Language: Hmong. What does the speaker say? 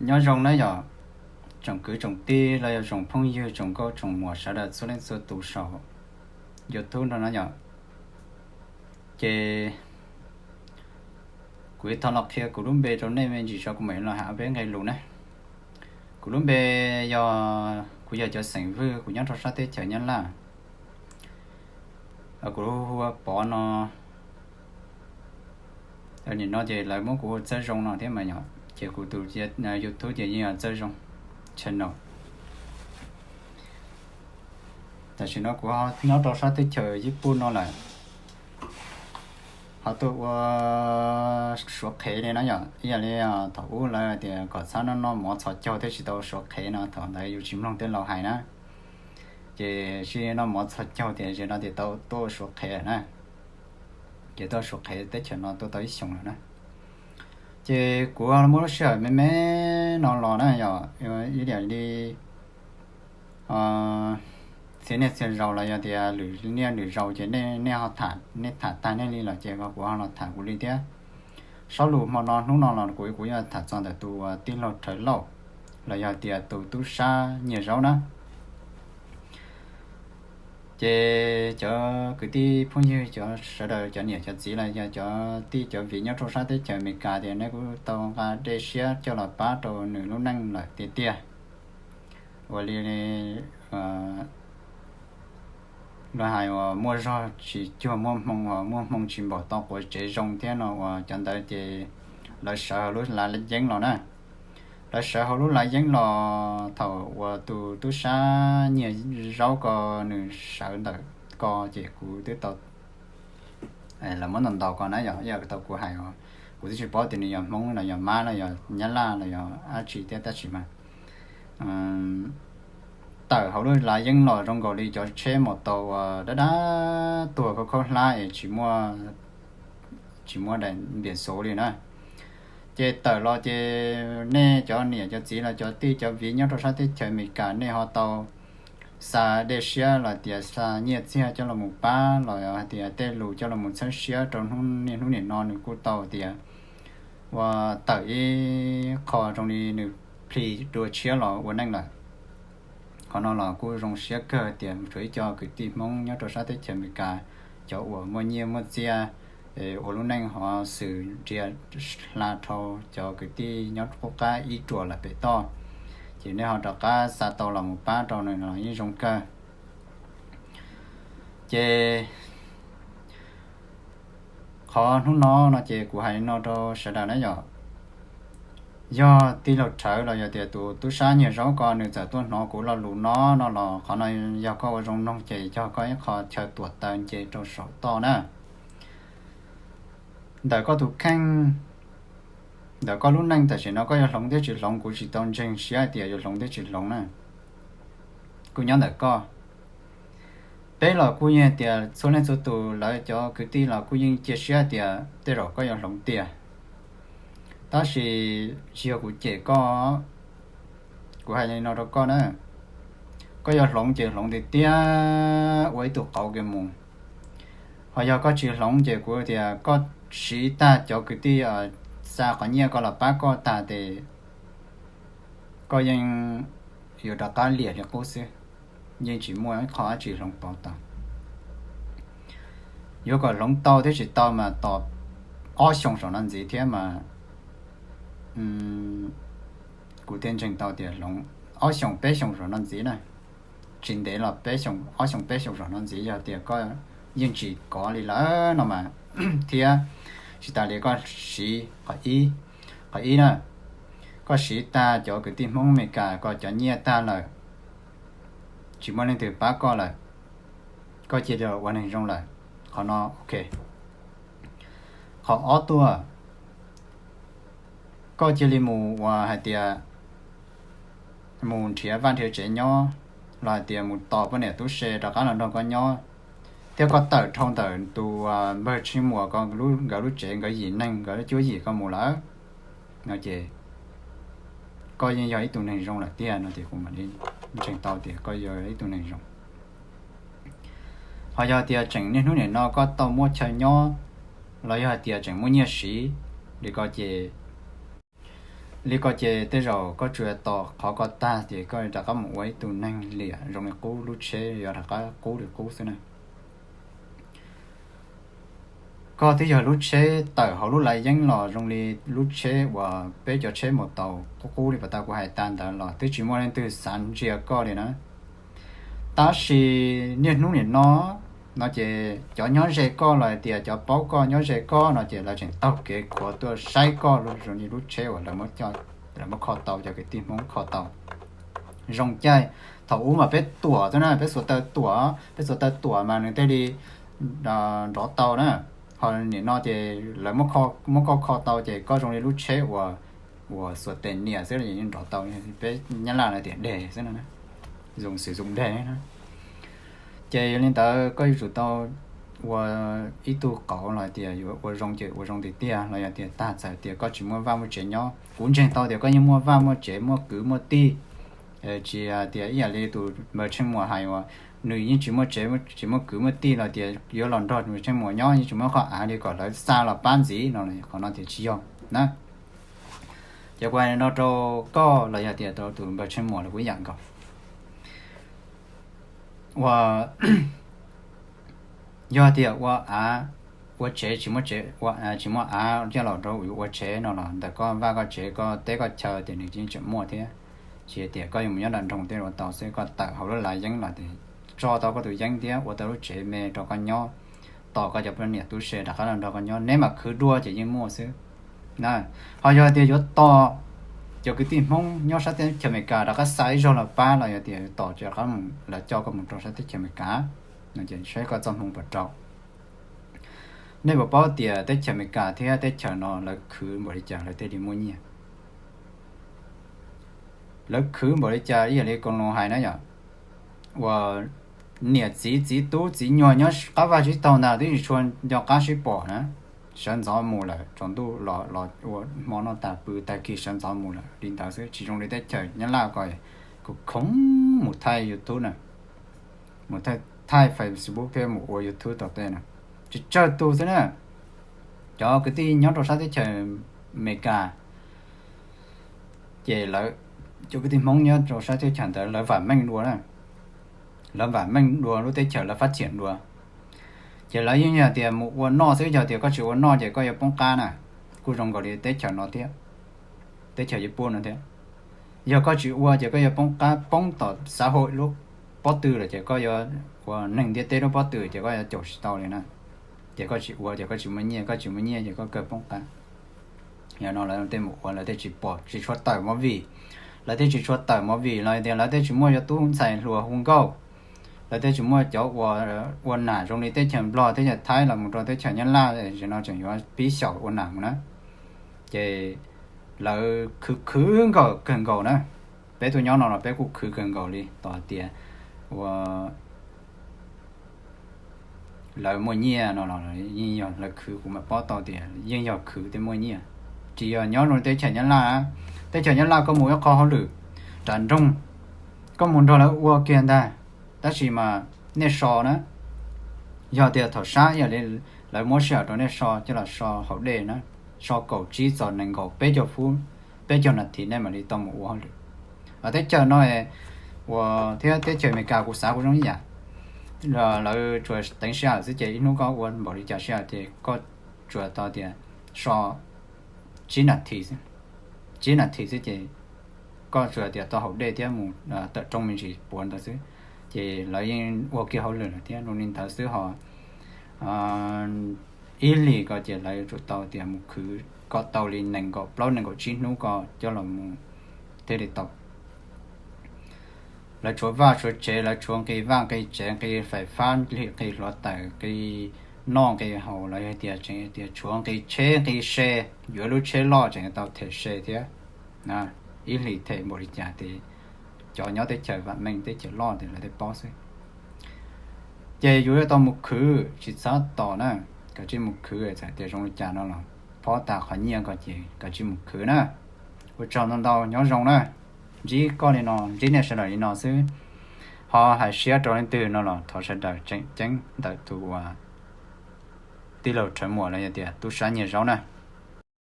Nyob zoo na yom, tsoom kwv tsoom tij los yog tsoom phooj ywg tsoom nkauj tsoom muam sawv daws txhua leej txhua tus saum YouTube no na yom. Ces kuv yuav thov los qhia kuv lub npe rau nej me ntsis tso kuv mam li los hais ob peb nqe lus na. Kuv lub npe yog, kuv yog cov xeem Vwj, kuv nyob rau sab teb chaws Nyab Laj. Kuv hu ua Pov no. Nim no ces lawv muab kuv hu ua Txawj Zoo no thiab mas yom, ces kuv tus YouTube ces yeej yog Txawj Zoo channel. Tam sim no kuv ho nyob rau sab teb chaws Yij Pum no lawm, ho tuaj ua suav qhev li na yom. Ib yam li thaum ub lawv tias kom txhob noj mov txhos caug thiaj tsis tau suav qhev no, thaum ntawd yus tsis mloog tej laus hais na, ces sib noj mov txhos caug tias ze no tias tau tuaj ua suav qhev na. Ces tuaj ua suav qhev teb chaws no tuaj tau ib xyoos lawm na. Ces kuv muaj lub sij hawm me me no los na yom, ib yam li txhia niaj txhia zaus los yog tias lwm niaj lwm zaus ces nej ho tham, nej tham tag nej li lawm ces kuv ho los tham kuv li thiab. Zaj lus hmo no hnub no los kuv, kuv yuav tham txog ntawm tus tij laug Rhawv Lauj los yog tias tus tub sab Nyiag Zaub na. Ces cov kwv tij phooj ywg, cov sawv daws, cov niam cov txiv los yog cov tij cov viv nyob rau sab teb chaws Amelikas tias nej kuj tau nqa dej siab coj los pab rau nws lub neej lawm tiag tiag. Ua li luag hais uas muaj zog tsis cuag muaj hmoo, uas muaj hmoo tsis npaum tau quav tsev zoo thiab no, uas cov ntawd ces lawv sawv hauv lub lav yeeb los na. Lawv sawv hauv lub lav yeeb los thaum uas tus tub sab Nyiag Zaub ko nws sawv ntawm ko ces kuv twb tau, lawv muab ntaus ntaus ko na yom, ib yam tau kuv hais, kuv twb tsis paub tias nws yog Hmoob los yog Mab los yog Nyab Laj los yog dab tsi thiab, tab sis mas tawm hauv lub lav yeeb los zoo nkaus li cov tsheb maus taus uas dab dab tuag khaub khaub hlab es tsis muaj, tsis muaj daim npiam xuv li na. Ces tawm los ces nej cov niam cov txiv los cov tij cov viv nyob rau sab teb chaws Amelikas nej ho tau xa dej siab los tias xa nyiaj txiag coj los mus pab los hais tias tej lus coj los mus txhawb siab rau niaj hnub nim no nws kuj tau tias ua tawm ib qho zoo li nws plhis dua tshiab los ua neej lawm. Qhov no los kuj zoo siab kawg tias tsuas ib co kwv tij Hmoob nyob rau sab teb chaws Amelikas, cov uas muaj nyiaj muaj txiaj, ua lub neej ho xws nrhiav hla dhau cov kwv tij nyob qub qab ib ruam lawm pem toj, ces nej ho rov qab xa tau los mus pab rau nws los yeej zoo kawg. Ces qhov hnub no no ces kuv hais no rau sawv daws na yom, yog tij laug Rhawv los yog tias tus tub sab Nyiag Zaub ko nws txawm tuaj hnov kuv lo lus no no los qhov no yog koj ua zoo mloog ces yog koj ib qho chaw tuam taws nce rau saum toj na. Ntawm koj tus kheej, ntawm koj lub neej tam sim no koj yuav hloov thiab tsis hloov kuv tsis tau ntseeg siab hais tias yuav hloov thiab tsis hloov na. Kuj nyob ntawm koj. Peb los kuj yeej hais tias txhua leej txhua tus lawv cov kwv tij los kuj yeej cia siab hais tias tej zaum koj yuav hloov tiag. Tab sis tsis yog kuv cem koj, kuv hais li no rau koj na, koj yuav hloov ces hloov tiag tiag ua ib tug qauv kiag mus. Ho yog koj tsis hloov ces kuv tias koj siv tag cov kwv tij xa qhov nyiaj ko los pab koj tag tes koj yeej yuav rov qab liam li qub xwb, yeej tsis muaj ib qho dab tsi hloov tau tau. Yuav kom hloov tau thiab tsis tau mas tos ob xyoos saum no ntxiv thiab mas kuv thiaj ntseeg tau tias hloov ob xyoos peb xyoos saum no ntxiv na. Tsis ntev los peb xyoos, ob xyoos peb xyoos saum no ntxiv yog tias koj yeej tsis kov li lawm no mas, thiab tsis tas li koj siv qhov ib, qhov ib na, koj siv tag cov kwv tij Hmoob Amelikas ko cov nyiaj tag lawm, tsis muaj leej twg pab koj lawm, koj cia li ua neeg zoo lawm, qhov no ok. Qhov ob tuaj, koj cia li mus ua hais tias mus nrhiav vaj nrhiav tsev nyob, los hais tias mus tos poj niam tub se rov qab los nrog koj nyob, thiab koj tawm dhau ntawm tus npawg Tsheej Muas ko nkawd lub tsev nkawd yim neeg nkawd lub cuab yim ko mus lawm no ces koj yeej yog ib tug neeg zoo lawm tiag no ces kuv mam li ntseeg tau tias koj yog ib tug neeg zoo. Ho yog tias tseem niaj hnub nim no koj tau muaj chaw nyob los yog hais tias tseem muaj nyiaj siv li ko ces Li ko ces tej zaum koj tsuas tos qhov ko tag ces koj rov qab mus ua ib tug neeg liam zoo li qub, lub tsheb yuav rov qab qub li qub xwb na. Koj twb yog lub tsheb tawm hauv lub lav yeeb los zoo li lub tsheb uas peb cov tsheb maus taus qub qub li pas tas kuv hais tag ntawd los twb tsis muaj leej twg xav ntsia koj li na. Tab sis niaj hnub nim no no ces cov nyob ze koj los hais tias cov paub koj nyob ze koj no ces lawv tseem taug kev qhuav tuaj saib koj zoo li lub tsheb uas lawv muab kho tau, cov kwv tij Hmoob kho tau. Zoo caij thaum ub mas peb tuam xwb na, peb xuas taw tuam, peb xuas taw tuam mas nws thiaj li nrov tau na. Ho nim no ces lawv muab koj kho tau ces koj zoo li lub tsheb uas xuas tes nias xwb los yeej nrov tau, peb Nyab Laj lawv tias đè xwb no, dùng sử dụng đè. Ces yog li ntawd koj yuav tsum tau ua ib tug qauv los hais tias yuav ua zoo ces ua zoo tiag tiag, los yog tias tag txawm tias koj tsis muaj vaj muaj tsev nyob. Kuv ntseeg tau tias koj yeej muaj vaj muaj tsev, muaj kwv muaj tij. Tsis tias ib yam li tus npawg Tsheej Muas hais uas nws yeej tsis muaj tsev, tsis muaj kwv muaj tij los tias yuav los nrog npawg Tsheej Muas nyob yeej tsis muaj qhov av li kom lawv xa los pab ntxiv no, qhov no tias tsis yog na. Ces kuv hais no rau koj los yog tias rau tus npawg Tsheej Muas los kuj ib yam nkaus. Ua, yog tias ua av, ua tsev tsis muaj tsev, tsis muaj av coj los rau yus ua tsev no los ntawm koj vaj koj tsev koj teb koj chaw ces nws yeej tseem muaj thiab. Tsis tias koj yuav mus nyob nram nroog tej ua tau xwb, koj tawm hauv lub lav yeeb los ces tso tau koj tus yeeb thiab ua tau lub tsev me rau koj nyob, tos koj cov poj niam tub se rov qab los nrog koj nyob, neb mam khwv dua ces yeej muaj xwb na. Ho yog tias yuav tos cov kwv tij Hmoob nyob sab teb chaws Amelikas rov qab xa ib zaug los pab los yog tias tos rov qab lawv coj koj mus rau sab teb chaws Amelikas no ces saib koj txoj hmoo puas rau. Nej puas paub tias teb chaws Amelikas thiab teb chaws no lawv khwv npaum li cas lawv thiaj li muaj nyiaj? Lawv khwv npaum li cas ib yam li koos loos hais na yom, uas niam txiv txiv tub txiv nyuag nyob qab vaj tsib taug ntag twb tsis tshua nco qab sib pom na, sawv ntxov mus lawm, tsaus ntuj los los ua hmo noj tag pw tag kis sawv ntxov mus lawm li ntawd xwb. Tsis zoo li teb chaws Nyab Laj ko, kuv khoov mus thaij YouTube na, mus thaij Facebook thiab mus ua YouTube tom tej na, tsis tsawg tus xwb na. Cov kwv tij nyob rau sab teb chaws Amelikas ces lawv, cov kwv tij Hmoob nyob rau sab teb chaws ntawd lawv vam meej dua na, lawv vam meej dua lub teb chaws lawv fab thiam dua. Ces lawv yeej yog tias mus ua noj xwb, yog tias koj tsis ua noj ces koj yuav poob qab na. Kuj zoo nkaus li teb chaws no thiab, teb chaws Yiv Pub no thiab. Yog koj tsis ua ces koj yuav poob qab, poob tom xav hauj lub pob tw lawm ces koj yuav ua neeg ntiaj teb lub pob tw ces koj yuav caum tsis tau li na. Ces koj tsis ua ces koj tsis muaj nyiaj, koj tsis muaj nyiaj ces koj kawg poob qab. Yog no lawv tej mus ua lawv tej tsis pom tsis tshua tawm movie, lawv tej tsis tshua tawm movie los tias lawv tej tsis muaj yuav tub ntxhais hluas hu nkauj, lawv tej tsis muaj cov ua, ua nam zoo li teb chaws Nplog teb chaws Thaib los mus rau teb chaws Nyab Laj no tseem yuav pib xyaum ua nam mus na. Ces lawv khwv khwv nkaus kawg nkaus na. Peb tuaj nyob no los peb kuj khwv kawg nkaus li tos tias ua lawv muaj nyiaj no los yeej yog lawv khwv, kuv mam paub tau tias yeej yog khwv tej muaj nyiaj. Tsis yog nyob rau teb chaws Nyab Laj, teb chaws Nyab Laj koj mus ib qho hauj lwm nram nroog, koj mus nrog lawv ua kiag ntag. Tab sis mas nej so na, yog tias thaum sab ib yam li lawv muab sij hawm rau nej so coj los so haus dej na, so kaum tsib txog nees nkaum peb caug feeb, peb caug nas this nej mam li tau mus ua hauj lwm. Teb chaws no uas thiab teb chaws Amelikas kuv xav kuj zoo ib yam, lawv tsuas teev sij hawm xwb ces ib hnub koj ua npaum li cas sij hawm ces koj tsuas tau tias so tsib nas this, tsib nas this xwb ces koj tsuas tias tau haus dej thiab mus tawm rooj me ntsis puav ntawd xwb, ces lawv yeej ua kiag hauj lwm lawm thiab. Zoo li ntawd xwb ho ib hlis ko ces lawv yuav tsum tau tias mus khwv kom tau li nees nkaum plaub nees nkaum tsib hnub ko coj los mus thiaj li tau. Lawv tshuav vaj tshuav tsev, lawv tshuav nqi vaj nqi tsev, nqi fais fab, nqi hluav taws, nqi noj nqi haus, los yog tias tseem tias tshuav nqi tsheb nqi se, yuav lub tsheb loj tseem tau them se thiab. Ib hlis them npaum li cas ces cov nyob teb chaws vam meej teb chaws loj ces lawv thiaj paub xwb. Ces yus yuav tau mus khwv tsis txhob tos na, kav tsij mus khwv txawm tias zoo li cas no los phob tas qhov nyiaj ko ces kav tsij mus khwv na. Ua tsaug ntau ntau nyob zoo na. Ntsib koj li no, ntsib nej sawv daws li no xwb. Ho hais siab rau leej twg no los thov sawv daws tseem ceeb ntawm tus uas tij laug Rhawv Muas los yog tias tub sab nyiag zaub na.